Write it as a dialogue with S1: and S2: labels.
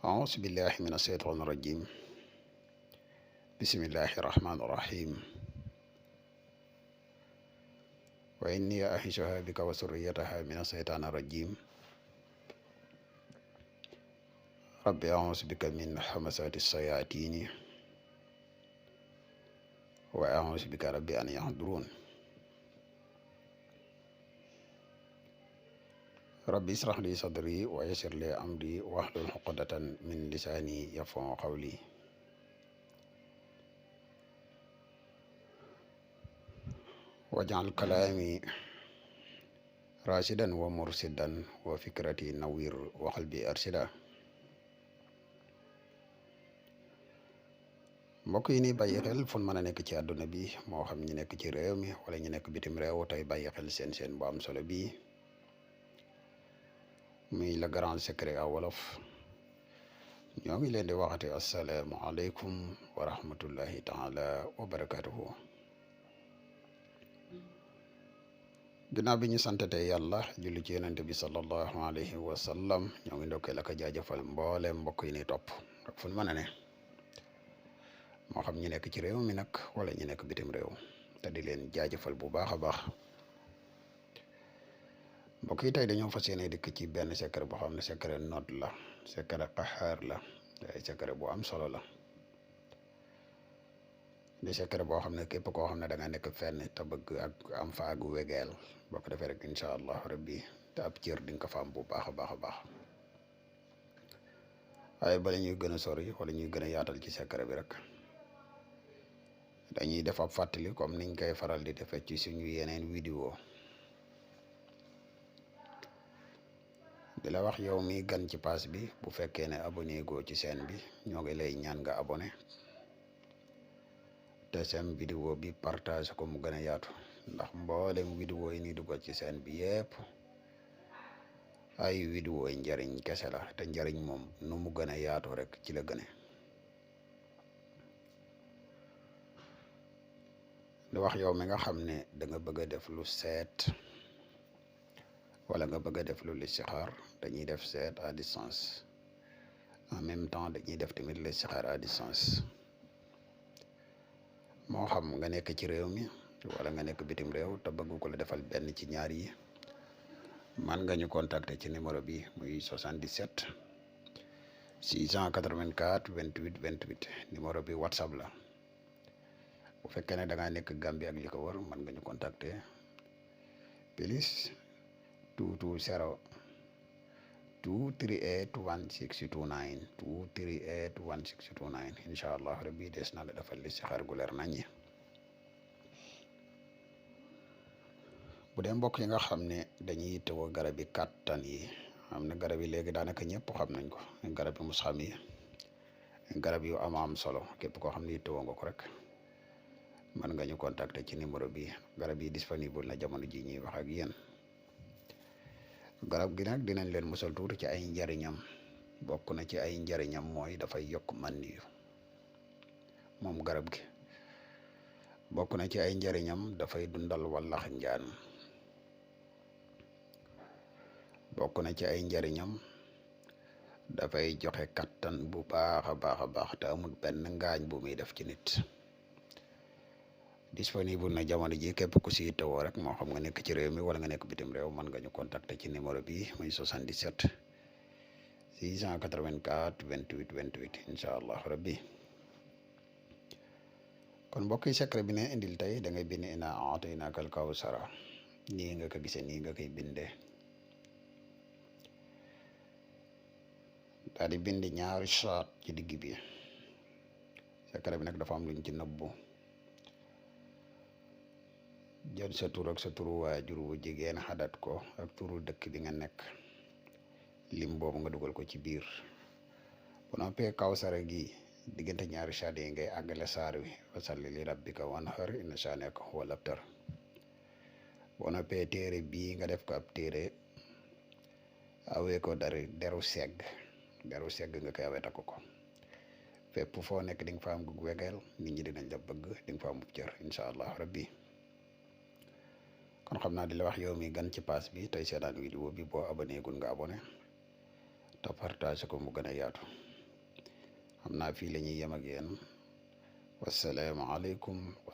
S1: أعوذ بالله من الشيطان الرجيم. بسم الله الرحمن الرحيم. وإني أعيذها بك وذريتها من الشيطان الرجيم. رب أعوذ بك من همزات الشياطين وأعوذ بك رب أن يحضرون. رب اشرح لي صدري ويسر لي أمري واحلل عقدة من لساني يفقهوا قولي. واجعل كلامي راشدا ومرشدا وفكرتي نوير وقلبي أرشدا. mbokk yi ni bàyyi xel fu mën a nekk ci àdduna bi moo xam ñu nekk ci réew mi wala ñu nekk bitim réew tey bàyyi xel seen bu am solo bii muy le grand secret à wolof ñoo ngi leen di waxati assalaamu aleykum wa rahmatullahi taala wa barakatuhu. ginnaaw bi ñu santate yàlla julli ci yonente bi sallallahu alayhi wa sallam ñoo ngi ndokkee la ko jaajëfal mboole mbokk yi ni topp ak fu mën a ne moo xam ñu nekk ci réew mi nag wala ñu nekk bitim réew te di leen jaajëfal bu baax a baax. mbokk yi tey dañoo fas yéene dikk ci benn secret boo xam ne secret noot la, secret qaxaar la, ay secret bu am solo la. di secret boo xam ne képp koo xam ne da nga nekk fenn te bëgg ak am fa ak wegeel boo ko defee rek incha allah rabbi te ab cër di nga ko fa am bu baax a baax a baax. waaye bala ñuy gën a sori wala ñuy gën a yaatal ci secret bi rek dañuy def ab fàttali comme niñ koy faral di defee ci suñu yeneen vidéo di la wax yow mi gan ci pass bi bu fekkee ne abonné goo ci chaîne bi ñoo ngi lay ñaan nga abonné te seen vidéo bi partage ko mu gën a yaatu ndax mboolem vidéo yi ni dugal ci chaîne bi yépp ay vidéo yi njariñ kese la te njariñ moom nu mu gën a yaatu rek ci la gëne. di wax yow mi nga xam ne da nga bëgg a def lu seet wala nga bëgg a def lu listixaar dañuy def seet à distance en même temps dañuy def tamit listixaar à distance moo xam nga nekk ci réew mi wala nga nekk bitim réew te bëgg ko la defal benn ci ñaar yi man nga ñu contacter ci numéro bi muy 77 684 28 28 numéro bi whatsapp la. bu fekkee ne da ngaa nekk Gambie ak li ko wër mën nga ñu contacter plus 220 238 1629 238 1629 incha allah rabbi des na la defal li si xar gu leer naññi. bu dee mbokk yi nga xam ne dañuy yittewoo garab yi kàttan yi am na garab yi léegi daanaka ñëpp xam nañ ko garab yi mus xam yi garab yu am solo képp koo xam ne yittewoo nga ko rek mën nga ñu contacter ci numéro bi. garab yi disponible na jamono ji ñuy wax ak yéen. garab gi nag dinañ leen musal tuuti ci ay njariñam bokk na ci ay njariñam mooy dafay yokk man yu moom garab gi bokk na ci ay njariñam dafay dundal wallax njaan bokk na ci ay njariñam dafay joxe kattan bu baax a baax a baax te amul benn ngaañ bu muy def ci nit. disponible na jamono ji képp ku si tawoo rek moo xam nga nekk ci réew mi wala nga nekk bitim réew mën nga ñu contacter ci numéro bi muy 77 684 28 28 incha allah rabbi. kon mbokk yi secret bi ne indil tey da ngay bind inna a'taynaka al-kawsara nii nga ko gisee nii nga koy bindee daal di bind ñaari saat ci digg bi. secret bi nag dafa am luñ ci nëbbu. jël sa tur ak sa turu waajur wu jigéen xadat ko ak turu dëkk bi nga nekk lim boobu nga dugal ko ci biir. bu noppee kawsara gi diggante ñaari saat yi ngay àggale saar wi fa salli li rabbika wanhar inna shaani'aka huwal abtar. bu noppee téere bii nga def ko ab téere awee ko deru segg nga koy awee takk ko fépp foo nekk di nga fa am gu wegeel nit ñi dinañ la bëgg di nga fa am cër incha allah rabbi. kon xam naa di la wax yow mi gan ci pass bi tey seetaan vidéo bi boo abonné gun nga abonné te partage ko mu gën a yaatu. xam naa fii la ñuy yem ak yéen wassalaamu aleykum wa